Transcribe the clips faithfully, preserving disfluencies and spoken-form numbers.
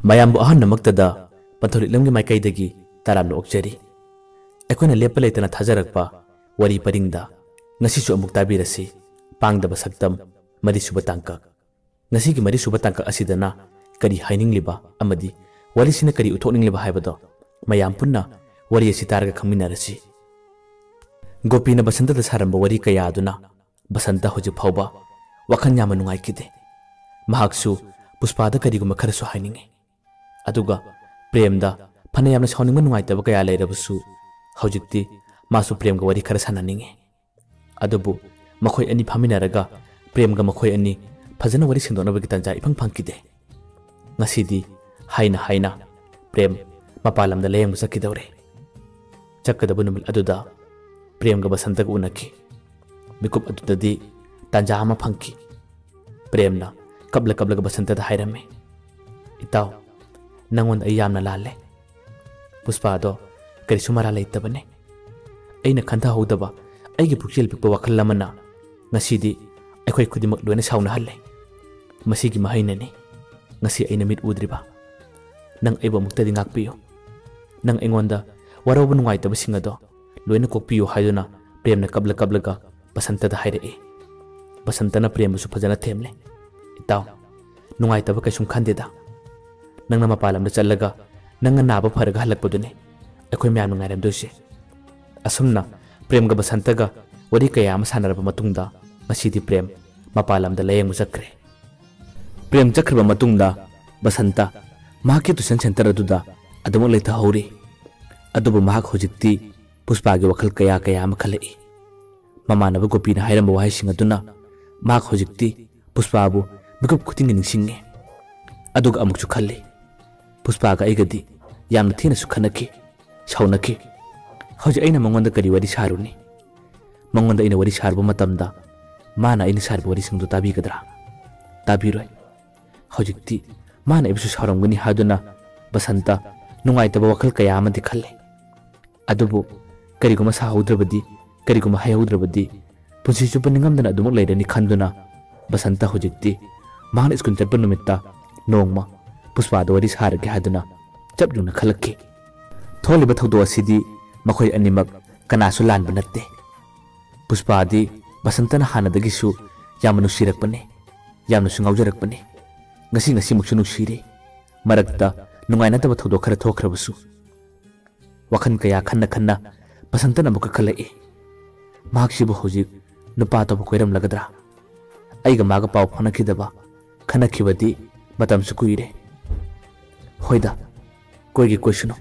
ꯃꯌꯥꯝꯕꯨ ꯑꯍꯥꯟꯕꯃꯛꯇꯗ ꯄꯟꯊꯧꯔꯤꯛꯂꯝꯒꯤ ꯃꯥꯏꯀꯩꯗꯒꯤ ꯇꯔꯥꯝꯅ ꯑꯣꯛꯆꯔꯤ꯫ ꯑꯩꯈꯣꯏꯅ ꯂꯦꯞꯄ ꯂꯩꯇꯅ ꯊꯥꯖꯔꯛꯄ ꯋꯥꯔꯤ ꯄꯔꯤꯡꯗ ꯉꯁꯤꯁꯨ ꯑꯃꯨꯛ ꯇꯥꯕꯤꯔꯁꯤ, ꯄꯥꯡꯗꯕ ꯁꯛꯇꯝ, ꯃꯔꯤꯁꯨꯕ ꯇꯥꯡꯀꯛ꯫ ꯉꯁꯤꯒꯤ ꯃꯔꯤꯁꯨꯕ ꯇꯥꯡꯀꯛ ꯑꯁꯤꯗꯅ ꯀꯔꯤ ꯍꯥꯏꯅꯤꯡꯂꯤꯕ ꯑꯃꯗꯤ ꯋꯥꯔꯤꯁꯤꯅ ꯀꯔꯤ ꯎꯠꯊꯣꯛꯅꯤꯡꯂꯤꯕ ꯍꯥꯏꯕꯗꯣ ꯃꯌꯥꯝ ꯄꯨꯟꯅ ꯋꯥꯔꯤ ꯑꯁꯤ ꯇꯥꯔꯒ ꯈꯪꯃꯤꯟꯅꯔꯁꯤ꯫ ꯒꯣꯄꯤꯅ ꯕꯁꯟꯇꯗ ꯁꯥꯔꯝꯕ ꯋꯥꯔꯤ ꯀꯌꯥ ꯑꯗꯨꯅ ꯕꯁꯟꯇ ꯍꯧꯖꯤꯛ ꯐꯥꯎꯕ ꯋꯥꯈꯜ ꯌꯥꯝꯅ ꯅꯨꯡꯉꯥꯏꯈꯤꯗꯦ꯫ ꯃꯍꯥꯛꯁꯨ ꯄꯨꯁꯄꯥꯗ ꯀꯔꯤꯒꯨꯝꯕ ꯈꯔꯁꯨ ꯍꯥꯏꯅꯤꯡꯉꯤ꯫ ꯑꯗꯨꯒ ꯄ꯭ꯔꯦꯝꯗ ꯐꯅ ꯌꯥꯝꯅ ꯁꯥꯎꯅꯤꯡꯕ ꯅꯨꯡꯉꯥꯏꯇꯕ ꯀꯌꯥ ꯂꯩꯔꯕꯁꯨ ꯍꯧꯖꯤꯛꯇꯤ ꯃꯥꯁꯨ ꯄ꯭ꯔꯦꯝꯒ ꯋꯥꯔꯤ ꯈꯔ ꯁꯥꯟꯅꯅꯤꯡꯉꯤ꯫ ꯑꯗꯨꯕꯨ ꯃꯈꯣꯏ ꯑꯅꯤ ꯐꯝꯃꯤꯟꯅꯔꯒ ꯄ꯭ꯔꯦꯝꯒ ꯃꯈꯣꯏ ꯑꯅꯤ ꯐꯖꯅ ꯋꯥꯔꯤ ꯁꯦꯡꯗꯣꯛꯅꯕꯒꯤ ꯇꯥꯟꯖꯥ ꯏꯐꯪ ꯐꯪꯈꯤꯗꯦ꯫ ꯉꯁꯤꯗꯤ ꯍꯥꯏꯅ ꯍꯥꯏꯅ ꯄ꯭ꯔꯦꯝ ꯃꯄꯥꯟ ꯂꯝꯗ ꯂꯥꯌꯦꯡꯕ ꯆꯠꯈꯤꯗꯧꯔꯦ꯫ ꯆꯠꯀꯗꯕ ꯅꯨꯃꯤꯠ ꯑꯗꯨꯗ ꯄ꯭ꯔꯦꯝꯒ ꯕꯁꯟꯇꯒ ꯎꯅꯈꯤ꯫ ꯃꯤꯀꯨꯞ ꯑꯗꯨꯗꯗꯤ ꯇꯥꯟꯖꯥ ꯑꯃ ꯐꯪꯈꯤ꯫ ꯄ꯭ꯔꯦꯝꯅ ꯀꯞꯂ ꯀꯞꯂꯒ ꯕꯁꯟꯇꯗ ꯍꯥꯏꯔꯝꯃꯤ, "ꯏꯇꯥꯎ, ꯅꯪꯉꯣꯟꯗ ꯑꯩ ꯌꯥꯝꯅ ꯂꯥꯜꯂꯦ꯫ ꯄꯨꯁꯄꯥꯗꯣ ꯀꯔꯤꯁꯨ ꯃꯔꯥꯜ ꯂꯩꯇꯕꯅꯦ꯫ ꯑꯩꯅ ꯈꯟꯊꯍꯧꯗꯕ ꯑꯩꯒꯤ ꯄꯨꯛꯆꯦꯜ ꯄꯤꯛꯄ ꯋꯥꯈꯜ ꯑꯃꯅ ꯉꯁꯤꯗꯤ ꯑꯩꯈꯣꯏ ꯈꯨꯗꯤꯡꯃꯛ ꯂꯣꯏꯅ ꯁꯥꯎꯅꯍꯜꯂꯦ꯫ ꯃꯁꯤꯒꯤ ꯃꯍꯩꯅꯅꯤ ꯉꯁꯤ ꯑꯩꯅ ꯃꯤꯠ ꯎꯗ꯭ꯔꯤꯕ꯫ ꯅꯪ ꯑꯩꯕꯨ ꯑꯃꯨꯛꯇꯗꯤ ꯉꯥꯛꯄꯤꯌꯨ꯫ ꯅꯪ ꯑꯩꯉꯣꯟꯗ ꯋꯥꯔꯧꯕ ꯅꯨꯡꯉꯥꯏꯇꯕꯁꯤꯡ ꯑꯗꯣ ꯂꯣꯏꯅ ꯀꯣꯛꯄꯤꯌꯨ" ꯍꯥꯏꯗꯨꯅ ꯄ꯭ꯔꯦꯝꯅ ꯀꯞꯂ ꯀꯞꯂꯒ ꯕꯁꯟꯇꯗ ꯍꯥꯏꯔꯛꯏ꯫ ꯕꯁꯟꯇꯅ ꯄ꯭ꯔꯦꯝꯕꯨꯁꯨ ꯐꯖꯅ ꯊꯦꯝꯂꯦ꯫ "ꯏꯇꯥꯎ, ꯅꯨꯡꯉꯥꯏꯇꯕ ꯀꯩꯁꯨꯝ ꯈꯟꯗꯦꯗ꯫ ꯅꯪꯅ ꯃꯄꯥꯟ ꯂꯝꯗ ꯆꯠꯂꯒ ꯅꯪꯅ ꯅꯥꯕ ꯐꯔꯒ ꯍꯜꯂꯛꯄꯗꯨꯅꯤ ꯑꯩꯈꯣꯏ ꯃꯌꯥꯝꯅ ꯉꯥꯏꯔꯝꯗꯣꯏꯁꯦ"꯫ ꯑꯁꯨꯝꯅ ꯄ꯭ꯔꯦꯝꯒ ꯕꯁꯟꯇꯒ ꯋꯥꯔꯤ ꯀꯌꯥ ꯑꯃ ꯁꯥꯟꯅꯔꯕ ꯃꯇꯨꯡꯗ ꯉꯁꯤꯗꯤ ꯄ꯭ꯔꯦꯝ ꯃꯄꯥꯟ ꯂꯝꯗ ꯂꯥꯌꯦꯡꯕ ꯆꯠꯈ꯭ꯔꯦ꯫ ꯄ꯭ꯔꯦꯝ ꯆꯠꯈ꯭ꯔꯕ ꯃꯇꯨꯡꯗ ꯕꯁꯟꯇ ꯃꯍꯥꯛꯀꯤ ꯇꯨꯏꯁꯟ ꯁꯦꯟꯇꯔ ꯑꯗꯨꯗ ꯑꯗꯨꯃꯛ ꯂꯩꯊꯍꯧꯔꯤ꯫ ꯑꯗꯨꯕꯨ ꯃꯍꯥꯛ ꯍꯧꯖꯤꯛꯇꯤ ꯄꯨꯁꯄꯥꯒꯤ ꯋꯥꯈꯜ ꯀꯌꯥ ꯀꯌꯥ ꯑꯃ ꯈꯜꯂꯛꯏ꯫ ꯃꯃꯥꯟꯅꯕ ꯒꯣꯄꯤꯅ ꯍꯥꯏꯔꯝꯕ ꯋꯥꯍꯩꯁꯤꯡ ꯑꯗꯨꯅ ꯃꯍꯥꯛ ꯍꯧꯖꯤꯛꯇꯤ ꯄꯨꯁꯄꯥꯕꯨ ꯃꯤꯀꯨꯞ ꯈꯨꯗꯤꯡꯒꯤ ꯅꯤꯡꯁꯤꯡꯉꯤ꯫ ꯑꯗꯨꯒ ꯑꯃꯨꯛꯁꯨ ꯈꯜꯂꯤ, "ꯄꯨꯁꯄꯥꯒ ꯑꯩꯒꯗꯤ ꯌꯥꯝꯅ ꯊꯤꯅꯁꯨ ꯈꯠꯅꯈꯤ, ꯁꯥꯎꯅꯈꯤ꯫ ꯍꯧꯖꯤꯛ ꯑꯩꯅ ꯃꯉꯣꯟꯗ ꯀꯔꯤ ꯋꯥꯔꯤ ꯁꯥꯔꯨꯅꯤ? ꯃꯉꯣꯟꯗ ꯑꯩꯅ ꯋꯥꯔꯤ ꯁꯥꯔꯨꯕ ꯃꯇꯝꯗ ꯃꯥꯅ ꯑꯩꯅ ꯁꯥꯔꯤꯕ ꯋꯥꯔꯤꯁꯤꯡꯗꯨ ꯇꯥꯕꯤꯒꯗ꯭ꯔꯥ? ꯇꯥꯕꯤꯔꯣꯏ꯫ ꯍꯧꯖꯤꯛꯇꯤ ꯃꯥꯅ ꯑꯩꯕꯨꯁꯨ ꯁꯥꯎꯔꯝꯒꯅꯤ" ꯍꯥꯏꯗꯨꯅ ꯕꯁꯟꯇ ꯅꯨꯡꯉꯥꯏꯇꯕ ꯋꯥꯈꯜ ꯀꯌꯥ ꯑꯃꯗꯤ ꯈꯜꯂꯤ꯫ ꯑꯗꯨꯕꯨ ꯀꯔꯤꯒꯨꯝꯕ ꯁꯥꯍꯧꯗ꯭ꯔꯕꯗꯤ, ꯀꯔꯤꯒꯨꯝꯕ ꯍꯥꯏꯍꯧꯗ꯭ꯔꯕꯗꯤ ꯄꯨꯟꯁꯤ ꯆꯨꯞꯄ ꯅꯤꯡꯉꯝꯗꯅ ꯑꯗꯨꯃꯛ ꯂꯩꯔꯅꯤ ꯈꯟꯗꯨꯅ ꯕꯁꯟꯇ ꯍꯧꯖꯤꯛꯇꯤ ꯃꯍꯥꯛꯅ ꯁ꯭ꯀꯨꯜ ꯆꯠꯄ ꯅꯨꯃꯤꯠꯇ ꯅꯣꯡꯃ ꯄꯨꯁꯄꯥꯗ ꯋꯥꯔꯤ ꯁꯥꯔꯒꯦ ꯍꯥꯏꯗꯨꯅ ꯆꯞ ꯌꯨꯡꯅ ꯈꯜꯂꯛꯈꯤ꯫ ꯊꯣꯛꯂꯤꯕ ꯊꯧꯗꯣꯛ ꯑꯁꯤꯗꯤ ꯃꯈꯣꯏ ꯑꯅꯤꯃꯛ ꯀꯅꯥꯁꯨ ꯂꯥꯟꯕ ꯅꯠꯇꯦ꯫ ꯄꯨꯁꯄꯥꯗꯤ ꯕꯁꯟꯇꯅ ꯍꯥꯟꯅꯗꯒꯤꯁꯨ ꯌꯥꯝꯅ ꯅꯨꯡꯁꯤꯔꯛꯄꯅꯤ, ꯌꯥꯝꯅꯁꯨ ꯉꯥꯎꯖꯔꯛꯄꯅꯤ꯫ ꯉꯁꯤ ꯉꯁꯤꯃꯛꯁꯨ ꯅꯨꯡꯁꯤꯔꯤ꯫ ꯃꯔꯛꯇ ꯅꯨꯡꯉꯥꯏꯅꯗꯕ ꯊꯧꯗꯣꯛ ꯈꯔ ꯊꯣꯛꯈ꯭ꯔꯕꯁꯨ꯫ ꯋꯥꯈꯜ ꯀꯌꯥ ꯈꯟꯅ ꯈꯟꯅ ꯕꯁꯟꯇꯅ ꯑꯃꯨꯛꯀ ꯈꯜꯂꯛꯏ, "ꯃꯍꯥꯛꯁꯤꯕꯨ ꯍꯧꯖꯤꯛ ꯅꯨꯄꯥ ꯑꯇꯣꯞꯄ ꯀꯣꯏꯔꯝꯂꯒꯗ꯭ꯔꯥ? ꯑꯩꯒ ꯃꯥꯒ ꯄꯥꯎ ꯐꯥꯎꯅꯈꯤꯗꯕ, ꯈꯟꯅꯈꯤꯕꯗꯤ ꯃꯇꯝꯁꯨ ꯀꯨꯏꯔꯦ꯫ ꯍꯣꯏꯗ, ꯀꯣꯏꯒꯦ ꯀꯣꯏꯁꯅꯨ꯫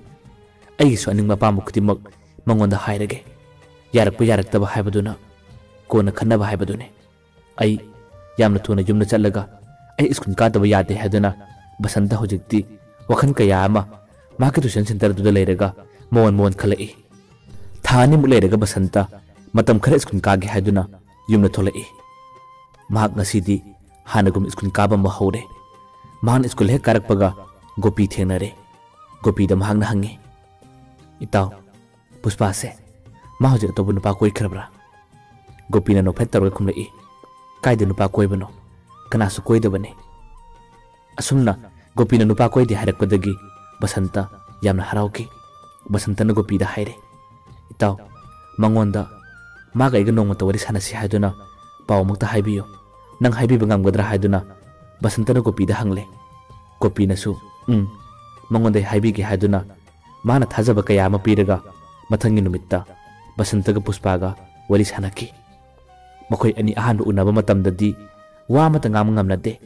ꯑꯩꯒꯤꯁꯨ ꯑꯅꯤꯡꯕ ꯑꯄꯥꯝꯕ ꯈꯨꯗꯤꯡꯃꯛ ꯃꯉꯣꯟꯗ ꯍꯥꯏꯔꯒꯦ꯫ ꯌꯥꯔꯛꯄ ꯌꯥꯔꯛꯇꯕ ꯍꯥꯏꯕꯗꯨꯅ ꯀꯣꯟꯅ ꯈꯟꯅꯕ ꯍꯥꯏꯕꯗꯨꯅꯤ꯫ ꯑꯩ ꯌꯥꯝꯅ ꯊꯨꯅ ꯌꯨꯝꯗ ꯆꯠꯂꯒ ꯑꯩ ꯁ꯭ꯀꯨꯜ ꯀꯥꯗꯕ ꯌꯥꯗꯦ" ꯍꯥꯏꯗꯨꯅ ꯕꯁꯟꯇ ꯍꯧꯖꯤꯛꯇꯤ ꯋꯥꯈꯜ ꯀꯌꯥ ꯑꯃ ꯃꯍꯥꯛꯀꯤ ꯇ꯭ꯌꯨꯁꯟ ꯁꯦꯟꯇꯔꯗꯨꯗ ꯂꯩꯔꯒ ꯃꯑꯣꯟ ꯃꯑꯣꯟ ꯈꯜꯂꯛꯏ꯫ ꯊꯥ ꯑꯅꯤꯃꯨꯛ ꯂꯩꯔꯒ ꯕꯁꯟꯇ ꯃꯇꯝ ꯈꯔ ꯁ꯭ꯀꯨꯜ ꯀꯥꯒꯦ ꯍꯥꯏꯗꯨꯅ ꯌꯨꯝꯗ ꯊꯣꯛꯂꯛꯏ꯫ ꯃꯍꯥꯛ ꯉꯁꯤꯗꯤ ꯍꯥꯟꯅꯒꯨꯝ ꯁ꯭ꯀꯨꯜ ꯀꯥꯕ ꯑꯃ ꯍꯧꯔꯦ꯫ ꯃꯍꯥꯛꯅ ꯁ꯭ꯀꯨꯜ ꯍꯦꯛ ꯀꯥꯔꯛꯄꯒ ꯒꯣꯄꯤ ꯊꯦꯡꯅꯔꯦ꯫ ꯒꯣꯄꯤꯗ ꯃꯍꯥꯛꯅ ꯍꯪꯉꯤ, "ꯏꯇꯥꯎ, ꯄꯨꯁꯄꯥꯁꯦ ꯃꯥ ꯍꯧꯖꯤꯛ ꯑꯇꯣꯞꯄ ꯅꯨꯄꯥ ꯀꯣꯏꯈ꯭ꯔꯕ꯭ꯔꯥ?" ꯒꯣꯄꯤꯅ ꯅꯣꯛꯐꯦꯠ ꯇꯧꯔꯒ ꯈꯨꯝꯂꯛꯏ, "ꯀꯥꯏꯗ ꯅꯨꯄꯥ ꯀꯣꯏꯕꯅꯣ? ꯀꯅꯥꯁꯨ ꯀꯣꯏꯗꯕꯅꯤ꯫" ꯑꯁꯨꯝꯅ ꯒꯣꯄꯤꯅ ꯅꯨꯄꯥ ꯀꯣꯏꯗꯦ ꯍꯥꯏꯔꯛꯄꯗꯒꯤ ꯕꯁꯟꯇ ꯌꯥꯝꯅ ꯍꯔꯥꯎꯈꯤ꯫ ꯕꯁꯟꯇꯅ ꯒꯣꯄꯤꯗ ꯍꯥꯏꯔꯦ, "ꯏꯇꯥꯎ, ꯃꯉꯣꯟꯗ ꯃꯥꯒ ꯑꯩꯒ ꯅꯣꯡꯃꯇ ꯋꯥꯔꯤ ꯁꯥꯟꯅꯁꯤ ꯍꯥꯏꯗꯨꯅ ꯄꯥꯎ ꯑꯃꯨꯛꯇ ꯍꯥꯏꯕꯤꯌꯨ꯫ ꯅꯪ ꯍꯥꯏꯕꯤꯕ ꯉꯝꯒꯗ꯭ꯔꯥ?" ꯍꯥꯏꯗꯨꯅ ꯕꯁꯟꯇꯅ ꯒꯣꯄꯤꯗ ꯍꯪꯂꯦ꯫ ꯒꯣꯄꯤꯅꯁꯨ, "ꯎꯝ, ꯃꯉꯣꯟꯗ ꯑꯩ ꯍꯥꯏꯕꯤꯒꯦ" ꯍꯥꯏꯗꯨꯅ ꯃꯥꯅ ꯊꯥꯖꯕ ꯀꯌꯥ ꯑꯃ ꯄꯤꯔꯒ ꯃꯊꯪꯒꯤ ꯅꯨꯃꯤꯠꯇ ꯕꯁꯟꯇꯒ ꯄꯨꯁꯄꯥꯒ ꯋꯥꯔꯤ ꯁꯥꯟꯅꯈꯤ꯫ ꯃꯈꯣꯏ ꯑꯅꯤ ꯑꯍꯥꯟꯕ ꯎꯅꯕ ꯃꯇꯝꯗꯗꯤ ꯋꯥ ꯑꯃꯠꯇ ꯉꯥꯡꯕ ꯉꯝꯅꯗꯦ꯫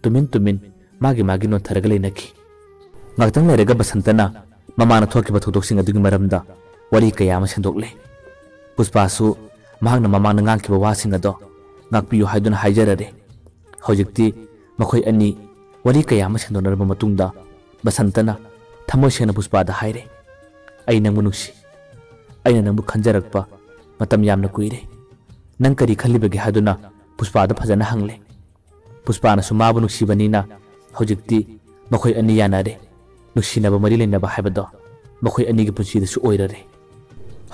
ꯇꯨꯃꯤꯟ ꯇꯨꯃꯤꯟ ꯃꯥꯒꯤ ꯃꯥꯒꯤ ꯅꯣꯟꯊꯔꯒ ꯂꯩꯅꯈꯤ꯫ ꯉꯥꯛꯇꯪ ꯂꯩꯔꯒ ꯕꯁꯟꯇꯅ ꯃꯃꯥꯡꯗ ꯊꯣꯛꯈꯤꯕ ꯊꯧꯗꯣꯛꯁꯤꯡ ꯑꯗꯨꯒꯤ ꯃꯔꯝꯗ ꯋꯥꯔꯤ ꯀꯌꯥ ꯑꯃ ꯁꯟꯗꯣꯛꯂꯦ꯫ ꯄꯨꯁꯄꯥꯁꯨ ꯃꯍꯥꯛꯅ ꯃꯃꯥꯡꯗ ꯉꯥꯡꯈꯤꯕ ꯋꯥꯁꯤꯡ ꯑꯗꯣ ꯉꯥꯛꯄꯤꯌꯨ ꯍꯥꯏꯗꯨꯅ ꯍꯥꯏꯖꯔꯔꯦ꯫ ꯍꯧꯖꯤꯛꯇꯤ ꯃꯈꯣꯏ ꯑꯅꯤ ꯋꯥꯔꯤ ꯀꯌꯥ ꯑꯃ ꯁꯟꯗꯣꯛꯅꯔꯕ ꯃꯇꯨꯡꯗ ꯕꯁꯟꯇꯅ ꯊꯃꯣꯏ ꯁꯦꯡꯅ ꯄꯨꯁꯄꯥꯗ ꯍꯥꯏꯔꯦ, "ꯑꯩ ꯅꯪꯕꯨ ꯅꯨꯡꯁꯤ꯫ ꯑꯩꯅ ꯅꯪꯕꯨ ꯈꯟꯖꯔꯛꯄ ꯃꯇꯝ ꯌꯥꯝꯅ ꯀꯨꯏꯔꯦ꯫ ꯅꯪ ꯀꯔꯤ ꯈꯜꯂꯤꯕꯒꯦ?" ꯍꯥꯏꯗꯨꯅ ꯄꯨꯁꯄꯥꯗ ꯐꯖꯅ ꯍꯪꯂꯦ꯫ ꯄꯨꯁꯄꯥꯅꯁꯨ ꯃꯥꯕꯨ ꯅꯨꯡꯁꯤꯕꯅꯤꯅ ꯍꯧꯖꯤꯛꯇꯤ ꯃꯈꯣꯏ ꯑꯅꯤ ꯌꯥꯅꯔꯦ꯫ ꯅꯨꯡꯁꯤꯅꯕ ꯃꯔꯤ ꯂꯩꯅꯕ ꯍꯥꯏꯕꯗꯣ ꯃꯈꯣꯏ ꯑꯅꯤꯒꯤ ꯄꯨꯟꯁꯤꯗꯁꯨ ꯑꯣꯏꯔꯔꯦ꯫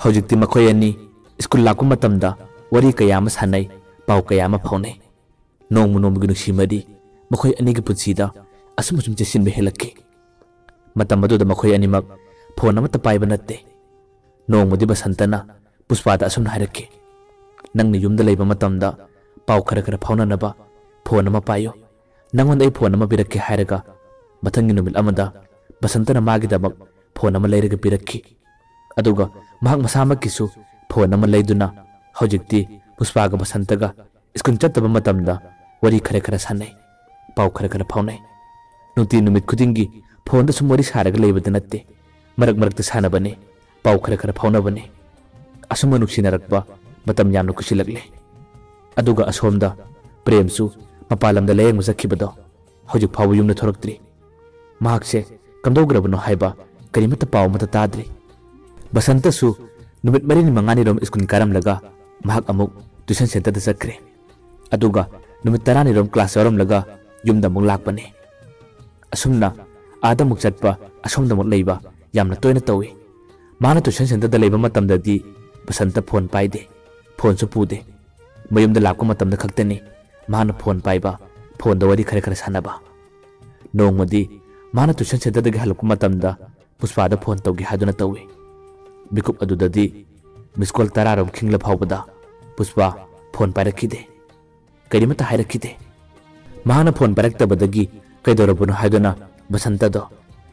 ꯍꯧꯖꯤꯛꯇꯤ ꯃꯈꯣꯏ ꯑꯅꯤ ꯁ꯭ꯀꯨꯜ ꯂꯥꯛꯄ ꯃꯇꯝꯗ ꯋꯥꯔꯤ ꯀꯌꯥ ꯑꯃ ꯁꯥꯟꯅꯩ, ꯄꯥꯎ ꯀꯌꯥ ꯑꯃ ꯐꯥꯎꯅꯩ꯫ ꯅꯣꯡꯃ ꯅꯣꯡꯃꯒꯤ ꯅꯨꯡꯁꯤ ꯃꯔꯤ ꯃꯈꯣꯏ ꯑꯅꯤꯒꯤ ꯄꯨꯟꯁꯤꯗ ꯑꯁꯨꯝ ꯑꯁꯨꯝ ꯆꯦꯁꯤꯟꯕ ꯍꯦꯜꯂꯛꯈꯤ꯫ ꯃꯇꯝ ꯑꯗꯨꯗ ꯃꯈꯣꯏ ꯑꯅꯤꯃꯛ ꯐꯣꯟ ꯑꯃꯠꯇ ꯄꯥꯏꯕ ꯅꯠꯇꯦ꯫ ꯅꯣꯡꯃꯗꯤ ꯕꯁꯟꯇꯅ ꯄꯨꯁꯄꯥꯗ ꯑꯁꯨꯝꯅ ꯍꯥꯏꯔꯛꯈꯤ, "ꯅꯪꯅ ꯌꯨꯝꯗ ꯂꯩꯕ ꯃꯇꯝꯗ ꯄꯥꯎ ꯈꯔ ꯈꯔ ꯐꯥꯎꯅꯅꯕ ꯐꯣꯟ ꯑꯃ ꯄꯥꯏꯌꯨ꯫ ꯅꯪꯉꯣꯟꯗ ꯑꯩ ꯐꯣꯟ ꯑꯃ ꯄꯤꯔꯛꯀꯦ" ꯍꯥꯏꯔꯒ ꯃꯊꯪꯒꯤ ꯅꯨꯃꯤꯠ ꯑꯃꯗ ꯕꯁꯟꯇꯅ ꯃꯥꯒꯤꯗꯃꯛ ꯐꯣꯟ ꯑꯃ ꯂꯩꯔꯒ ꯄꯤꯔꯛꯈꯤ꯫ ꯑꯗꯨꯒ ꯃꯍꯥꯛ ꯃꯁꯥꯃꯛꯀꯤꯁꯨ ꯐꯣꯟ ꯑꯃ ꯂꯩꯗꯨꯅ ꯍꯧꯖꯤꯛꯇꯤ ꯄꯨꯁꯄꯥꯒ ꯕꯁꯟꯇꯒ ꯁ꯭ꯀꯨꯜ ꯆꯠꯇꯕ ꯃꯇꯝꯗ ꯋꯥꯔꯤ ꯈꯔ ꯈꯔ ꯁꯥꯟꯅꯩ, ꯄꯥꯎ ꯈꯔ ꯈꯔ ꯐꯥꯎꯅꯩ꯫ ꯅꯨꯡꯇꯤ ꯅꯨꯃꯤꯠ ꯈꯨꯗꯤꯡꯒꯤ ꯐꯣꯟꯗ ꯁꯨꯝ ꯋꯥꯔꯤ ꯁꯥꯔꯒ ꯂꯩꯕꯗ ꯅꯠꯇꯦ, ꯃꯔꯛ ꯃꯔꯛꯇ ꯁꯥꯟꯅꯕꯅꯤ, ꯄꯥꯎ ꯈꯔ ꯈꯔ ꯐꯥꯎꯅꯕꯅꯤ꯫ ꯑꯁꯨꯝꯕ ꯅꯨꯡꯁꯤꯅꯔꯛꯄ ꯃꯇꯝ ꯌꯥꯝꯅ ꯀꯨꯏꯁꯤꯜꯂꯛꯂꯦ꯫ ꯑꯗꯨꯒ ꯑꯁꯣꯝꯗ ꯄ꯭ꯔꯦꯝꯁꯨ ꯃꯄꯥꯟ ꯂꯝꯗ ꯂꯥꯌꯦꯡꯕ ꯆꯠꯈꯤꯕꯗꯣ ꯍꯧꯖꯤꯛ ꯐꯥꯎꯕ ꯌꯨꯝꯗ ꯊꯣꯔꯛꯇ꯭ꯔꯤ꯫ ꯃꯍꯥꯛꯁꯦ ꯀꯝꯗꯧꯈ꯭ꯔꯕꯅꯣ ꯍꯥꯏꯕ ꯀꯔꯤꯃꯠꯇ ꯄꯥꯎ ꯑꯃꯠꯇ ꯇꯥꯗ꯭ꯔꯤ꯫ ꯕꯁꯟꯇꯁꯨ ꯅꯨꯃꯤꯠ ꯃꯔꯤꯅꯤ ꯃꯉꯥꯅꯤꯔꯣꯝ ꯁ꯭ꯀꯨꯜ ꯀꯥꯔꯝꯂꯒ ꯃꯍꯥꯛ ꯑꯃꯨꯛ ꯇ꯭ꯌꯨꯁꯟ ꯁꯦꯟꯇꯔꯗ ꯆꯠꯈ꯭ꯔꯦ꯫ ꯑꯗꯨꯒ ꯅꯨꯃꯤꯠ ꯇꯔꯥꯅꯤꯔꯣꯝ ꯀ꯭ꯂꯥꯁ ꯌꯥꯎꯔꯝꯂꯒ ꯌꯨꯝꯗ ꯑꯃꯨꯛ ꯂꯥꯛꯄꯅꯦ꯫ ꯑꯁꯨꯝꯅ ꯑꯥꯗ ꯑꯃꯨꯛ ꯆꯠꯄ, ꯑꯁꯣꯝꯗ ꯑꯃꯨꯛ ꯂꯩꯕ ꯌꯥꯝꯅ ꯇꯣꯏꯅ ꯇꯧꯏ꯫ ꯃꯥꯅ ꯇ꯭ꯌꯨꯁꯟ ꯁꯦꯟꯇꯔꯗ ꯂꯩꯕ ꯃꯇꯝꯗꯗꯤ ꯕꯁꯟꯇ ꯐꯣꯟ ꯄꯥꯏꯗꯦ, ꯐꯣꯟꯁꯨ ꯄꯨꯗꯦ꯫ ꯃꯌꯨꯝꯗ ꯂꯥꯛꯄ ꯃꯇꯝꯗ ꯈꯛꯇꯅꯤ ꯃꯥꯅ ꯐꯣꯟ ꯄꯥꯏꯕ, ꯐꯣꯟꯗ ꯋꯥꯔꯤ ꯈꯔ ꯈꯔ ꯁꯥꯟꯅꯕ꯫ ꯅꯣꯡꯃꯗꯤ ꯃꯥꯅ ꯇ꯭ꯌꯨꯁꯟ ꯁꯦꯟꯇꯔꯗꯒꯤ ꯍꯜꯂꯛꯄ ꯃꯇꯝꯗ ꯄꯨꯁꯄꯥꯗ ꯐꯣꯟ ꯇꯧꯒꯦ ꯍꯥꯏꯗꯨꯅ ꯇꯧꯏ꯫ ꯃꯤꯀꯨꯞ ꯑꯗꯨꯗꯗꯤ ꯃꯤꯁ ꯀꯣꯜ ꯇꯔꯥꯔꯣꯝ ꯈꯤꯡꯂ ꯐꯥꯎꯕꯗ ꯄꯨꯁꯄꯥ ꯐꯣꯟ ꯄꯥꯏꯔꯛꯈꯤꯗꯦ꯫ ꯀꯔꯤꯃꯠꯇ ꯍꯥꯏꯔꯛꯈꯤꯗꯦ꯫ ꯃꯍꯥꯛꯅ ꯐꯣꯟ ꯄꯥꯏꯔꯛꯇꯕꯗꯒꯤ ꯀꯩꯗꯧꯔꯕꯅꯣ ꯍꯥꯏꯗꯨꯅ ꯕꯁꯟꯇꯗꯣ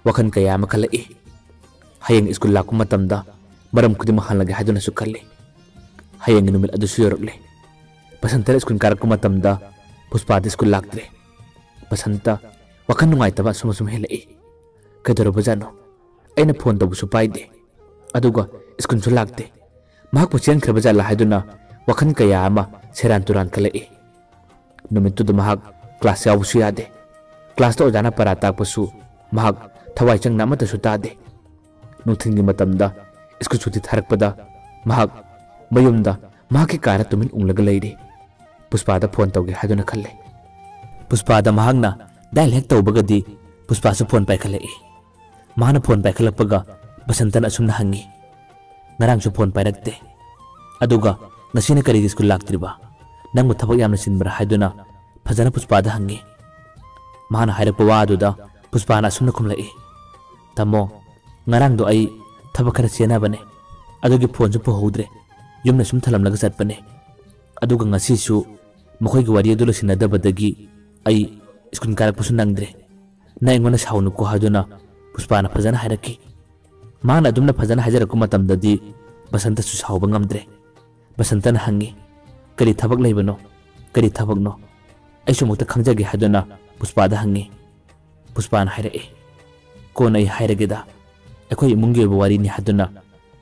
ꯋꯥꯈꯜ ꯀꯌꯥ ꯑꯃ ꯈꯜꯂꯛꯏ꯫ ꯍꯌꯦꯡ ꯁ꯭ꯀꯨꯜ ꯂꯥꯛꯄ ꯃꯇꯝꯗ ꯃꯔꯝ ꯈꯨꯗꯤꯡꯃꯛ ꯍꯪꯂꯒꯦ ꯍꯥꯏꯗꯨꯅꯁꯨ ꯈꯜꯂꯤ꯫ ꯍꯌꯦꯡꯒꯤ ꯅꯨꯃꯤꯠ ꯑꯗꯨꯁꯨ ꯌꯧꯔꯛꯂꯦ꯫ ꯕꯁꯟꯇꯅ ꯁ꯭ꯀꯨꯜ ꯀꯥꯔꯛꯄ ꯃꯇꯝꯗ ꯄꯨꯁꯄꯥꯗꯤ ꯁ꯭ꯀꯨꯜ ꯂꯥꯛꯇ꯭ꯔꯦ꯫ ꯕꯁꯟꯇ ꯋꯥꯈꯜ ꯅꯨꯡꯉꯥꯏꯇꯕ ꯑꯁꯨꯝ ꯑꯁꯨꯝ ꯍꯦꯜꯂꯛꯏ꯫ ꯀꯩꯗꯧꯔꯕꯖꯥꯠꯅꯣ? ꯑꯩꯅ ꯐꯣꯟ ꯇꯧꯕꯁꯨ ꯄꯥꯏꯗꯦ꯫ ꯑꯗꯨꯒ ꯁ꯭ꯀꯨꯜꯁꯨ ꯂꯥꯛꯇꯦ꯫ ꯃꯍꯥꯛꯄꯨ ꯆꯦꯟꯈ꯭ꯔꯕ ꯖꯥꯠꯂꯥ ꯍꯥꯏꯗꯨꯅ ꯋꯥꯈꯜ ꯀꯌꯥ ꯑꯃ ꯁꯦꯔꯥꯟ ꯇꯨꯔꯥꯟ ꯈꯜꯂꯛꯏ꯫ ꯅꯨꯃꯤꯠꯇꯨꯗ ꯃꯍꯥꯛ ꯀ꯭ꯂꯥꯁ ꯌꯥꯎꯕꯁꯨ ꯌꯥꯗꯦ꯫ ꯀ꯭ꯂꯥꯁꯇ ꯑꯣꯖꯥꯅ ꯄꯔꯥ ꯇꯥꯛꯄꯁꯨ ꯃꯍꯥꯛ ꯊꯋꯥꯏ ꯆꯪꯅ ꯑꯃꯠꯇꯁꯨ ꯇꯥꯗꯦ꯫ ꯅꯨꯡꯊꯤꯜꯒꯤ ꯃꯇꯝꯗ ꯁ꯭ꯀꯨꯜ ꯁꯨꯇꯤ ꯊꯥꯔꯛꯄꯗ ꯃꯍꯥꯛ ꯃꯌꯨꯝꯗ ꯃꯍꯥꯛꯀꯤ ꯀꯥꯗ ꯇꯨꯃꯤꯟ ꯎꯪꯂꯒ ꯂꯩꯔꯤ꯫ ꯄꯨꯁꯄꯥꯗ ꯐꯣꯟ ꯇꯧꯒꯦ ꯍꯥꯏꯗꯨꯅ ꯈꯜꯂꯦ꯫ ꯄꯨꯁꯄꯥꯗ ꯃꯍꯥꯛꯅ ꯗꯥꯏꯜ ꯍꯦꯛ ꯇꯧꯕꯒꯗꯤ ꯄꯨꯁꯄꯥꯁꯨ ꯐꯣꯟ ꯄꯥꯏꯈꯠꯂꯛꯏ꯫ ꯃꯍꯥꯛꯅ ꯐꯣꯟ ꯄꯥꯏꯈꯠꯂꯛꯄꯒ ꯕꯁꯟꯇꯅ ꯑꯁꯨꯝꯅ ꯍꯪꯉꯤ, "ꯉꯔꯥꯡꯁꯨ ꯐꯣꯟ ꯄꯥꯏꯔꯛꯇꯦ꯫ ꯑꯗꯨꯒ ꯉꯁꯤꯅ ꯀꯔꯤꯒꯤ ꯁ꯭ꯀꯨꯜ ꯂꯥꯛꯇ꯭ꯔꯤꯕ? ꯅꯪꯕꯨ ꯊꯕꯛ ꯌꯥꯝꯅ ꯆꯤꯟꯕ꯭ꯔꯥ?" ꯍꯥꯏꯗꯨꯅ ꯐꯖꯅ ꯄꯨꯁꯄꯥꯗ ꯍꯪꯉꯤ꯫ ꯃꯍꯥꯛꯅ ꯍꯥꯏꯔꯛꯄ ꯋꯥ ꯑꯗꯨꯗ ꯄꯨꯁꯄꯥꯅ ꯑꯁꯨꯝꯅ ꯈꯨꯝꯂꯛꯏ, "ꯇꯥꯃꯣ, ꯉꯔꯥꯡꯗꯣ ꯑꯩ ꯊꯕꯛ ꯈꯔ ꯆꯦꯟꯅꯕꯅꯦ, ꯑꯗꯨꯒꯤ ꯐꯣꯟꯁꯨ ꯄꯨꯍꯧꯗ꯭ꯔꯦ, ꯌꯨꯝꯗ ꯁꯨꯝ ꯊꯝꯂꯝꯂꯒ ꯆꯠꯄꯅꯦ꯫ ꯑꯗꯨꯒ ꯉꯁꯤꯁꯨ ꯃꯈꯣꯏꯒꯤ ꯋꯥꯔꯤ ꯑꯗꯨ ꯂꯣꯏꯁꯤꯟꯅꯗꯕꯗꯒꯤ ꯑꯩ ꯁ꯭ꯀꯨꯜ ꯀꯥꯔꯛꯄꯁꯨ ꯅꯪꯗ꯭ꯔꯦ꯫ ꯅꯪ ꯑꯩꯉꯣꯟꯗ ꯁꯥꯎꯅꯨꯀꯣ" ꯍꯥꯏꯗꯨꯅ ꯄꯨꯁꯄꯥꯅ ꯐꯖꯅ ꯍꯥꯏꯔꯛꯈꯤ꯫ ꯃꯍꯥꯛꯅ ꯑꯗꯨꯝꯅ ꯐꯖꯅ ꯍꯥꯏꯖꯔꯛꯄ ꯃꯇꯝꯗꯗꯤ ꯕꯁꯟꯇꯁꯨ ꯁꯥꯎꯕ ꯉꯝꯗ꯭ꯔꯦ꯫ ꯕꯁꯟꯇꯅ ꯍꯪꯉꯤ, "ꯀꯔꯤ ꯊꯕꯛ ꯂꯩꯕꯅꯣ? ꯀꯔꯤ ꯊꯕꯛꯅꯣ? ꯑꯩꯁꯨ ꯑꯃꯨꯛꯇ ꯈꯪꯖꯒꯦ" ꯍꯥꯏꯗꯨꯅ ꯄꯨꯁꯄꯥꯗ ꯍꯪꯉꯤ꯫ ꯄꯨꯁꯄꯥꯅ ꯍꯥꯏꯔꯛꯏ, "ꯀꯣꯟꯅ ꯑꯩ ꯍꯥꯏꯔꯒꯦꯗ, ꯑꯩꯈꯣꯏ ꯏꯃꯨꯡꯒꯤ ꯑꯣꯏꯕ ꯋꯥꯔꯤꯅꯤ" ꯍꯥꯏꯗꯨꯅ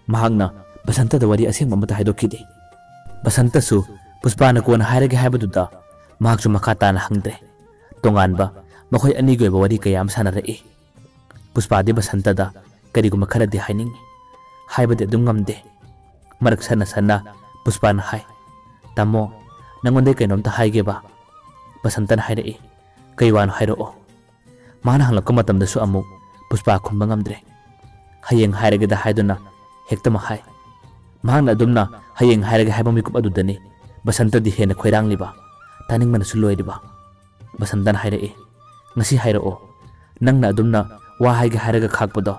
ꯃꯍꯥꯛꯅ ꯕꯁꯟꯇꯗ ꯋꯥꯔꯤ ꯑꯁꯦꯡꯕ ꯑꯃꯠꯇ ꯍꯥꯏꯗꯣꯛꯈꯤꯗꯦ꯫ ꯕꯁꯟꯇꯁꯨ ꯄꯨꯁꯄꯥꯅ ꯀꯣꯟꯅ ꯍꯥꯏꯔꯒꯦ ꯍꯥꯏꯕꯗꯨꯗ ꯃꯍꯥꯛꯁꯨ ꯃꯈꯥ ꯇꯥꯅ ꯍꯪꯗ꯭ꯔꯦ꯫ ꯇꯣꯉꯥꯟꯕ ꯃꯈꯣꯏ ꯑꯅꯤꯒꯤ ꯑꯣꯏꯕ ꯋꯥꯔꯤ ꯀꯌꯥ ꯑꯃ ꯁꯥꯟꯅꯔꯛꯏ꯫ ꯄꯨꯁꯄꯥꯗꯤ ꯕꯁꯟꯇꯗ ꯀꯔꯤꯒꯨꯝꯕ ꯈꯔꯗꯤ ꯍꯥꯏꯅꯤꯡꯏ, ꯍꯥꯏꯕꯗꯤ ꯑꯗꯨꯝ ꯉꯝꯗꯦ꯫ ꯃꯔꯛ ꯁꯟꯅ ꯁꯟꯅ ꯄꯨꯁꯄꯥꯅ ꯍꯥꯏ, "ꯇꯥꯃꯣ, ꯅꯪꯉꯣꯟꯗ ꯀꯩꯅꯣꯝꯇ ꯍꯥꯏꯒꯦꯕ?" ꯕꯁꯟꯇꯅ ꯍꯥꯏꯔꯛꯏ, "ꯀꯩ ꯋꯥꯅꯣ ꯍꯥꯏꯔꯛꯑꯣ?" ꯃꯥꯅ ꯍꯪꯂꯛꯄ ꯃꯇꯝꯗꯁꯨ ꯑꯃꯨꯛ ꯄꯨꯁꯄꯥ ꯈꯨꯝꯕ ꯉꯝꯗ꯭ꯔꯦ꯫ "ꯍꯌꯦꯡ ꯍꯥꯏꯔꯒꯦꯗ" ꯍꯥꯏꯗꯨꯅ ꯍꯦꯛꯇꯃꯛ ꯍꯥꯏ꯫ ꯃꯍꯥꯛꯅ ꯑꯗꯨꯝꯅ "ꯍꯌꯦꯡ ꯍꯥꯏꯔꯒꯦ" ꯍꯥꯏꯕ ꯃꯤꯀꯨꯞ ꯑꯗꯨꯗꯅꯤ ꯕꯁꯟꯇꯗꯤ ꯍꯦꯟꯅ ꯈꯣꯏꯔꯥꯡꯂꯤꯕ, ꯇꯥꯅꯤꯡꯕꯅꯁꯨ ꯂꯣꯏꯔꯤꯕ꯫ ꯕꯁꯟꯇꯅ ꯍꯥꯏꯔꯛꯏ, "ꯉꯁꯤ ꯍꯥꯏꯔꯛꯑꯣ꯫ ꯅꯪꯅ ꯑꯗꯨꯝꯅ ꯋꯥ ꯍꯥꯏꯒꯦ ꯍꯥꯏꯔꯒ ꯈꯥꯛꯄꯗꯣ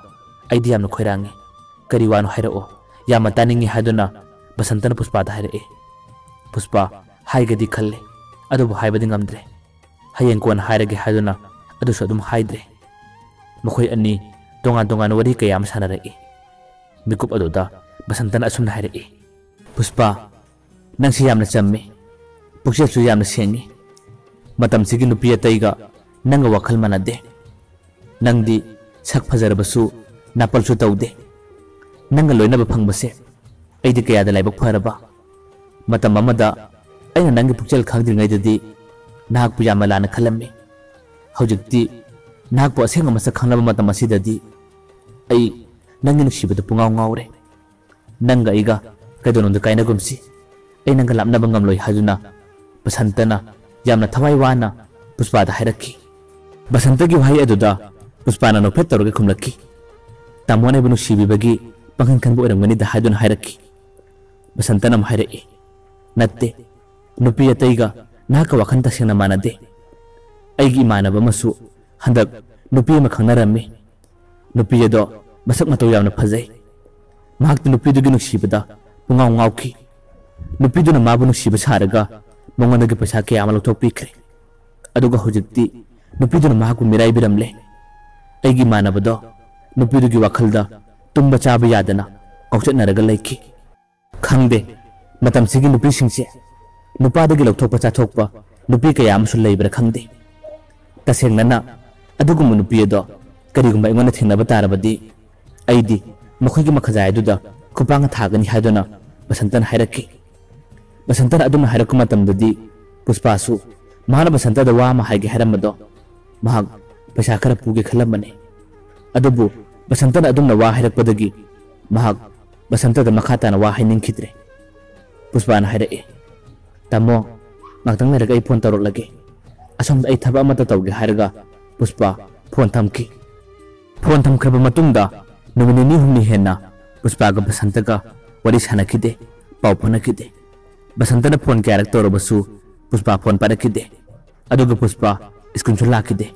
ꯑꯩꯗꯤ ꯌꯥꯝꯅ ꯈꯣꯏꯔꯥꯡꯉꯤ꯫ ꯀꯔꯤ ꯋꯥꯅꯣ ꯍꯥꯏꯔꯛꯑꯣ, ꯌꯥꯝꯅ ꯇꯥꯅꯤꯡꯉꯤ" ꯍꯥꯏꯗꯨꯅ ꯕꯁꯟꯇꯅ ꯄꯨꯁꯄꯥꯗ ꯍꯥꯏꯔꯛꯏ꯫ ꯄꯨꯁꯄꯥ ꯍꯥꯏꯒꯦꯗꯤ ꯈꯜꯂꯤ, ꯑꯗꯨꯕꯨ ꯍꯥꯏꯕꯗꯤ ꯉꯝꯗ꯭ꯔꯦ꯫ "ꯍꯌꯦꯡ ꯀꯣꯟꯅ ꯍꯥꯏꯔꯒꯦ" ꯍꯥꯏꯗꯨꯅ ꯑꯗꯨꯁꯨ ꯑꯗꯨꯝ ꯍꯥꯏꯗ꯭ꯔꯦ꯫ ꯃꯈꯣꯏ ꯑꯅꯤ ꯇꯣꯉꯥꯟ ꯇꯣꯉꯥꯟꯕ ꯋꯥꯔꯤ ꯀꯌꯥ ꯑꯃ ꯁꯥꯟꯅꯔꯛꯏ꯫ ꯃꯤꯀꯨꯞ ꯑꯗꯨꯗ ꯕꯁꯟꯇꯅ ꯑꯁꯨꯝꯅ ꯍꯥꯏꯔꯛꯏ, "ꯄꯨꯁꯄꯥ, ꯅꯪꯁꯤ ꯌꯥꯝꯅ ꯆꯝꯃꯤ, ꯄꯨꯛꯆꯦꯜꯁꯨ ꯌꯥꯝꯅ ꯁꯦꯡꯉꯤ꯫ ꯃꯇꯝꯁꯤꯒꯤ ꯅꯨꯄꯤ ꯑꯇꯩꯒ ꯅꯪꯒ ꯋꯥꯈꯜ ꯃꯥꯟꯅꯗꯦ꯫ ꯅꯪꯗꯤ ꯁꯛ ꯐꯖꯔꯕꯁꯨ ꯅꯥꯄꯜꯁꯨ ꯇꯧꯗꯦ꯫ ꯅꯪꯒ ꯂꯣꯏꯅꯕ ꯐꯪꯕꯁꯦ ꯑꯩꯗꯤ ꯀꯌꯥꯗ ꯂꯥꯏꯕꯛ ꯐꯔꯕ꯫ ꯃꯇꯝ ꯑꯃꯗ ꯑꯩꯅ ꯅꯪꯒꯤ ꯄꯨꯛꯆꯦꯜ ꯈꯪꯗ꯭ꯔꯤꯉꯩꯗꯗꯤ ꯅꯍꯥꯛꯄꯨ ꯌꯥꯝꯅ ꯂꯥꯟꯅ ꯈꯜꯂꯝꯃꯤ꯫ ꯍꯧꯖꯤꯛꯇꯤ ꯅꯍꯥꯛꯄꯨ ꯑꯁꯦꯡꯕ ꯃꯁꯛ ꯈꯪꯂꯕ ꯃꯇꯝ ꯑꯁꯤꯗꯗꯤ ꯑꯩ ꯅꯪꯒꯤ ꯅꯨꯡꯁꯤꯕꯗ ꯄꯨꯡꯉꯥꯎ ꯉꯥꯎꯔꯦ꯫ ꯅꯪꯒ ꯑꯩꯒ ꯀꯩꯗꯧꯅꯨꯡꯗ ꯀꯥꯏꯅꯒꯨꯝꯁꯤ꯫ ꯑꯩ ꯅꯪꯒ ꯂꯥꯞꯅꯕ ꯉꯝꯂꯣꯏ" ꯍꯥꯏꯗꯨꯅ ꯕꯁꯟꯇꯅ ꯌꯥꯝꯅ ꯊꯋꯥꯏ ꯋꯥꯅ ꯄꯨꯁꯄꯥꯗ ꯍꯥꯏꯔꯛꯈꯤ꯫ ꯕꯁꯟꯇꯒꯤ ꯋꯥꯍꯩ ꯑꯗꯨꯗ ꯄꯨꯁꯄꯥꯅ ꯅꯣꯛꯐꯦꯠ ꯇꯧꯔꯒ ꯈꯨꯝꯂꯛꯈꯤ, "ꯇꯥꯃꯣꯅ ꯑꯩꯕꯨ ꯅꯨꯡꯁꯤꯕꯤꯕꯒꯤ ꯄꯥꯡꯒꯜ ꯀꯟꯕ ꯑꯣꯏꯔꯝꯒꯅꯤꯗ" ꯍꯥꯏꯗꯨꯅ ꯍꯥꯏꯔꯛꯈꯤ꯫ ꯕꯁꯟꯇꯅ ꯑꯃꯨꯛ ꯍꯥꯏꯔꯛꯏ, "ꯅꯠꯇꯦ, ꯅꯨꯄꯤ ꯑꯇꯩꯒ ꯅꯍꯥꯛꯀ ꯋꯥꯈꯜ ꯇꯁꯦꯡꯅ ꯃꯥꯟꯅꯗꯦ꯫ ꯑꯩꯒꯤ ꯏꯃꯥꯟꯅꯕ ꯑꯃꯁꯨ ꯍꯟꯗꯛ ꯅꯨꯄꯤ ꯑꯃ ꯈꯪꯅꯔꯝꯃꯤ꯫ ꯅꯨꯄꯤ ꯑꯗꯣ ꯃꯁꯛ ꯃꯇꯧ ꯌꯥꯝꯅ ꯐꯖꯩ꯫ ꯃꯍꯥꯛꯇꯤ ꯅꯨꯄꯤꯗꯨꯒꯤ ꯅꯨꯡꯁꯤꯕꯗ ꯄꯨꯡꯉꯥꯎ ꯉꯥꯎꯈꯤ꯫ ꯅꯨꯄꯤꯗꯨꯅ ꯃꯥꯕꯨ ꯅꯨꯡꯁꯤꯕ ꯁꯥꯔꯒ ꯃꯉꯣꯟꯗꯒꯤ ꯄꯩꯁꯥ ꯀꯌꯥ ꯑꯃ ꯂꯧꯊꯣꯛꯄꯤꯈ꯭ꯔꯦ꯫ ꯑꯗꯨꯒ ꯍꯧꯖꯤꯛꯇꯤ ꯅꯨꯄꯤꯗꯨꯅ ꯃꯍꯥꯛꯄꯨ ꯃꯤꯔꯥꯏꯕꯤꯔꯝꯂꯦ꯫ ꯑꯩꯒꯤ ꯏꯃꯥꯟꯅꯕꯗꯣ ꯅꯨꯄꯤꯗꯨꯒꯤ ꯋꯥꯈꯜꯗ ꯇꯨꯝꯕ ꯆꯥꯕ ꯌꯥꯗꯅ ꯉꯥꯎꯆꯠꯅꯔꯒ ꯂꯩꯈꯤ꯫ ꯈꯪꯗꯦ, ꯃꯇꯝꯁꯤꯒꯤ ꯅꯨꯄꯤꯁꯤꯡꯁꯦ ꯅꯨꯄꯥꯗꯒꯤ ꯂꯧꯊꯣꯛꯄ ꯆꯥꯊꯣꯛꯄ ꯅꯨꯄꯤ ꯀꯌꯥ ꯑꯃꯁꯨ ꯂꯩꯕ꯭ꯔꯥ ꯈꯪꯗꯦ꯫ ꯇꯁꯦꯡꯅꯅ ꯑꯗꯨꯒꯨꯝꯕ ꯅꯨꯄꯤ ꯑꯗꯣ ꯀꯔꯤꯒꯨꯝꯕ ꯑꯩꯉꯣꯟꯗ ꯊꯦꯡꯅꯕ ꯇꯥꯔꯕꯗꯤ, ꯑꯩꯗꯤ ꯃꯈꯣꯏꯒꯤ ꯃꯈꯖꯥꯏ ꯑꯗꯨꯗ ꯈꯨꯄꯥꯡꯅ ꯊꯥꯒꯅꯤ ꯍꯥꯏꯗꯨꯅ ꯕꯁꯟꯇꯅ ꯍꯥꯏꯔꯛꯈꯤ꯫ ꯕꯁꯟꯇꯅ ꯑꯗꯨꯝꯅ ꯍꯥꯏꯔꯛꯄ ꯃꯇꯝꯗꯗꯤ ꯄꯨꯁꯄꯥꯁꯨ ꯃꯍꯥꯛꯅ ꯕꯁꯟꯇꯗ ꯋꯥ ꯑꯃ ꯍꯥꯏꯒꯦ ꯍꯥꯏꯔꯝꯕꯗꯣ ꯃꯍꯥꯛ ꯄꯩꯁꯥ ꯈꯔ ꯄꯨꯒꯦ ꯈꯜꯂꯝꯕꯅꯤ꯫ ꯑꯗꯨꯕꯨ ꯕꯁꯟꯇꯅ ꯑꯗꯨꯝꯅ ꯋꯥ ꯍꯥꯏꯔꯛꯄꯗꯒꯤ ꯃꯍꯥꯛ ꯕꯁꯟꯇꯗ ꯃꯈꯥ ꯇꯥꯅ ꯋꯥ ꯍꯥꯏꯅꯤꯡꯈꯤꯗ꯭ꯔꯦ꯫ ꯄꯨꯁꯄꯥꯅ ꯍꯥꯏꯔꯛꯏ, "ꯇꯥꯃꯣ, ꯉꯥꯛꯇꯪ ꯂꯩꯔꯒ ꯑꯩ ꯐꯣꯟ ꯇꯧꯔꯛꯂꯒꯦ꯫ ꯑꯁꯣꯝꯗ ꯑꯩ ꯊꯕꯛ ꯑꯃꯠꯇ ꯇꯧꯒꯦ" ꯍꯥꯏꯔꯒ ꯄꯨꯁꯄꯥ ꯐꯣꯟ ꯊꯝꯈꯤ꯫ ꯐꯣꯟ ꯊꯝꯈ꯭ꯔꯕ ꯃꯇꯨꯡꯗ ꯅꯨꯃꯤꯠ ꯅꯤꯅꯤ ꯍꯨꯝꯅꯤ ꯍꯦꯟꯅ ꯄꯨꯁꯄꯥꯒ ꯕꯁꯟꯇꯒ ꯋꯥꯔꯤ ꯁꯥꯟꯅꯈꯤꯗꯦ, ꯄꯥꯎ ꯐꯥꯎꯅꯈꯤꯗꯦ꯫ ꯕꯁꯟꯇꯅ ꯐꯣꯟ ꯀꯌꯥꯔꯛ ꯇꯧꯔꯕꯁꯨ ꯄꯨꯁꯄꯥ ꯐꯣꯟ ꯄꯥꯏꯔꯛꯈꯤꯗꯦ꯫ ꯑꯗꯨꯒ ꯄꯨꯁꯄꯥ ꯁ꯭ꯀꯨꯜꯁꯨ ꯂꯥꯛꯈꯤꯗꯦ꯫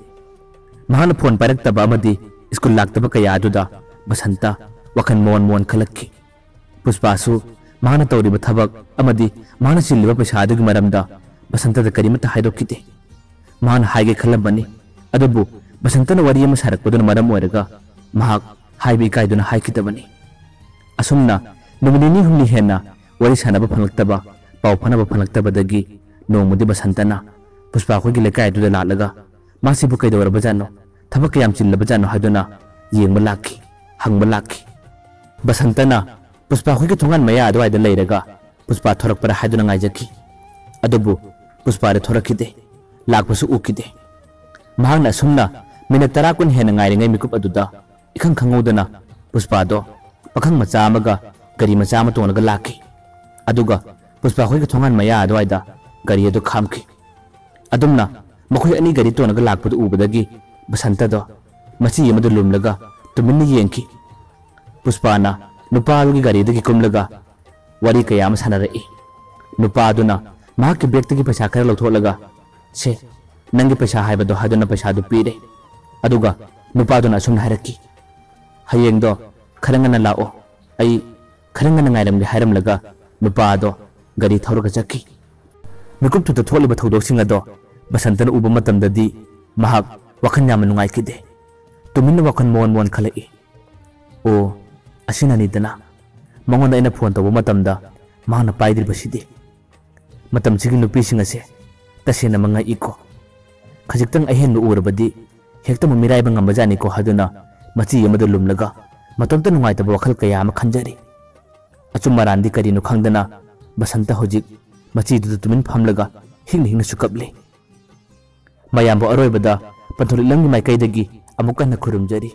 ꯃꯍꯥꯛꯅ ꯐꯣꯟ ꯄꯥꯏꯔꯛꯇꯕ ꯑꯃꯗꯤ ꯁ꯭ꯀꯨꯜ ꯂꯥꯛꯇꯕ ꯀꯌꯥ ꯑꯗꯨꯗ ꯕꯁꯟꯇ ꯋꯥꯈꯜ ꯃꯣꯟ ꯃꯣꯟ ꯈꯜꯂꯛꯈꯤ꯫ ꯄꯨꯁꯄꯥꯁꯨ ꯃꯍꯥꯛꯅ ꯇꯧꯔꯤꯕ ꯊꯕꯛ ꯑꯃꯗꯤ ꯃꯍꯥꯛꯅ ꯆꯤꯜꯂꯤꯕ ꯄꯩꯁꯥ ꯑꯗꯨꯒꯤ ꯃꯔꯝꯗ ꯕꯁꯟꯇꯗ ꯀꯔꯤꯃꯠꯇ ꯍꯥꯏꯗꯣꯛꯈꯤꯗꯦ꯫ ꯃꯍꯥꯛꯅ ꯍꯥꯏꯒꯦ ꯈꯜꯂꯝꯕꯅꯤ, ꯑꯗꯨꯕꯨ ꯕꯁꯟꯇꯅ ꯋꯥꯔꯤ ꯑꯃ ꯁꯥꯔꯛꯄꯗꯨꯅ ꯃꯔꯝ ꯑꯣꯏꯔꯒ ꯃꯍꯥꯛ ꯍꯥꯏꯕ ꯏꯀꯥꯏꯗꯨꯅ ꯍꯥꯏꯈꯤꯗꯕꯅꯤ꯫ ꯑꯁꯨꯝꯅ ꯅꯨꯃꯤꯠ ꯅꯤꯅꯤ ꯍꯨꯝꯅꯤ ꯍꯦꯟꯅ ꯋꯥꯔꯤ ꯁꯥꯟꯅꯕ ꯐꯪꯂꯛꯇꯕ, ꯄꯥꯎ ꯐꯥꯎꯅꯕ ꯐꯪꯂꯛꯇꯕꯗꯒꯤ ꯅꯣꯡꯃꯗꯤ ꯕꯁꯟꯇꯅ ꯄꯨꯁꯄꯥ ꯑꯩꯈꯣꯏꯒꯤ ꯂꯩꯀꯥꯏ ꯑꯗꯨꯗ ꯂꯥꯛꯂꯒ ꯃꯥꯁꯤꯕꯨ ꯀꯩꯗꯧꯔꯕꯖꯥꯠꯅꯣ, ꯊꯕꯛ ꯀꯌꯥꯝ ꯆꯤꯜꯂꯕꯖꯥꯠꯅꯣ ꯍꯥꯏꯗꯨꯅ ꯌꯦꯡꯕ ꯂꯥꯛꯈꯤ, ꯍꯪꯕ ꯂꯥꯛꯈꯤ꯫ ꯕꯁꯟꯇꯅ ꯄꯨꯁꯄꯥ ꯑꯩꯈꯣꯏꯒꯤ ꯊꯣꯡꯒꯥꯟ ꯃꯌꯥ ꯑꯗꯨꯋꯥꯏꯗ ꯂꯩꯔꯒ ꯄꯨꯁꯄꯥ ꯊꯣꯔꯛꯄ꯭ꯔꯥ ꯍꯥꯏꯗꯨꯅ ꯉꯥꯏꯖꯈꯤ꯫ ꯑꯗꯨꯕꯨ ꯄꯨꯁꯄꯥꯗꯤ ꯊꯣꯔꯛꯈꯤꯗꯦ, ꯂꯥꯛꯄꯁꯨ ꯎꯈꯤꯗꯦ꯫ ꯃꯍꯥꯛꯅ ꯑꯁꯨꯝꯅ ꯃꯤꯅꯠ ꯇꯔꯥ ꯀꯨꯟ ꯍꯦꯟꯅ ꯉꯥꯏꯔꯤꯉꯩ ꯃꯤꯀꯨꯞ ꯑꯗꯨꯗ ꯏꯈꯪ ꯈꯪꯍꯧꯗꯅ ꯄꯨꯁꯄꯥꯗꯣ ꯄꯥꯈꯪ ꯃꯆꯥ ꯑꯃꯒ ꯒꯥꯔꯤ ꯃꯆꯥ ꯑꯃ ꯇꯣꯡꯂꯒ ꯂꯥꯛꯈꯤ꯫ ꯑꯗꯨꯒ ꯄꯨꯁꯄꯥ ꯑꯩꯈꯣꯏꯒꯤ ꯊꯣꯡꯒꯥꯟ ꯃꯌꯥ ꯑꯗꯨꯋꯥꯏꯗ ꯒꯥꯔꯤ ꯑꯗꯨ ꯈꯥꯝꯈꯤ꯫ ꯑꯗꯨꯝꯅ ꯃꯈꯣꯏ ꯑꯅꯤ ꯒꯥꯔꯤ ꯇꯣꯡꯂꯒ ꯂꯥꯛꯄꯗꯨ ꯎꯕꯗꯒꯤ ꯕꯁꯟꯇꯗꯣ ꯃꯆꯤ ꯑꯃꯗ ꯂꯨꯝꯂꯒ ꯇꯨꯃꯤꯟꯅ ꯌꯦꯡꯈꯤ꯫ ꯄꯨꯁꯄꯥꯅ ꯅꯨꯄꯥ ꯑꯗꯨꯒꯤ ꯒꯥꯔꯤꯗꯒꯤ ꯀꯨꯝꯂꯒ ꯋꯥꯔꯤ ꯀꯌꯥ ꯑꯃ ꯁꯥꯟꯅꯔꯛꯏ꯫ ꯅꯨꯄꯥ ꯑꯗꯨꯅ ꯃꯍꯥꯛꯀꯤ ꯕꯦꯒꯇꯒꯤ ꯄꯩꯁꯥ ꯈꯔ ꯂꯧꯊꯣꯛꯂꯒ, "ꯁꯦ, "ꯅꯪꯒꯤ ꯄꯩꯁꯥ ꯍꯥꯏꯕꯗꯣ" ꯍꯥꯏꯗꯨꯅ ꯄꯩꯁꯥꯗꯨ ꯄꯤꯔꯦ꯫ ꯑꯗꯨꯒ ꯅꯨꯄꯥꯗꯨꯅ ꯑꯁꯨꯝꯅ ꯍꯥꯏꯔꯛꯈꯤ, "ꯍꯌꯦꯡꯗꯣ ꯈꯔ ꯉꯟꯅ ꯂꯥꯛꯑꯣ, ꯑꯩ ꯈꯔ ꯉꯟꯅ ꯉꯥꯏꯔꯝꯒꯦ" ꯍꯥꯏꯔꯝꯂꯒ ꯅꯨꯄꯥ ꯑꯗꯣ ꯒꯥꯔꯤ ꯊꯧꯔꯒ ꯆꯠꯈꯤ꯫ ꯃꯤꯀꯨꯞꯇꯨꯗ ꯊꯣꯛꯂꯤꯕ ꯊꯧꯗꯣꯛꯁꯤꯡ ꯑꯗꯣ ꯕꯁꯟꯇꯅ ꯎꯕ ꯃꯇꯝꯗꯗꯤ ꯃꯍꯥꯛ ꯋꯥꯈꯜ ꯌꯥꯝꯅ ꯅꯨꯡꯉꯥꯏꯈꯤꯗꯦ꯫ ꯇꯨꯃꯤꯟꯅ ꯋꯥꯈꯜ ꯃꯣꯟ ꯃꯣꯟ ꯈꯜꯂꯛꯏ꯫ "ꯑꯣ, ꯑꯁꯤꯅꯅꯤꯗꯅ ꯃꯉꯣꯟꯗ ꯑꯩꯅ ꯐꯣꯟ ꯇꯧꯕ ꯃꯇꯝꯗ ꯃꯍꯥꯛꯅ ꯄꯥꯏꯗ꯭ꯔꯤꯕꯁꯤꯗꯤ꯫ ꯃꯇꯝꯁꯤꯒꯤ ꯅꯨꯄꯤꯁꯤꯡ ꯑꯁꯦ ꯇꯁꯦꯡꯅ ꯃꯉꯛꯏꯀꯣ꯫ ꯈꯖꯤꯛꯇꯪ ꯑꯍꯦꯟꯕ ꯎꯔꯕꯗꯤ ꯍꯦꯛꯇꯃꯛ ꯃꯤꯔꯥꯏꯕ ꯉꯝꯕꯖꯥꯠꯅꯤꯀꯣ" ꯍꯥꯏꯗꯨꯅ ꯃꯆꯤ ꯑꯃꯗ ꯂꯨꯝꯂꯒ ꯃꯇꯣꯝꯇ ꯅꯨꯡꯉꯥꯏꯇꯕ ꯋꯥꯈꯜ ꯀꯌꯥ ꯑꯃ ꯈꯟꯖꯔꯤ꯫ ꯑꯆꯨꯝ ꯑꯔꯥꯟꯗꯤ ꯀꯔꯤꯅꯣ ꯈꯪꯗꯅ ꯕꯁꯟꯇ ꯍꯧꯖꯤꯛ ꯃꯆꯤꯗꯨꯗ ꯇꯨꯃꯤꯟ ꯐꯝꯂꯒ ꯍꯤꯡꯅ ꯍꯤꯡꯅꯁꯨ ꯀꯞꯂꯤ꯫ ꯃꯌꯥꯝꯕꯨ ꯑꯔꯣꯏꯕꯗ ꯄꯟꯊꯧ ꯂꯤꯛꯂꯝꯒꯤ ꯃꯥꯏꯀꯩꯗꯒꯤ ꯑꯃꯨꯛ ꯍꯟꯅ ꯈꯨꯔꯨꯝꯖꯔꯤ꯫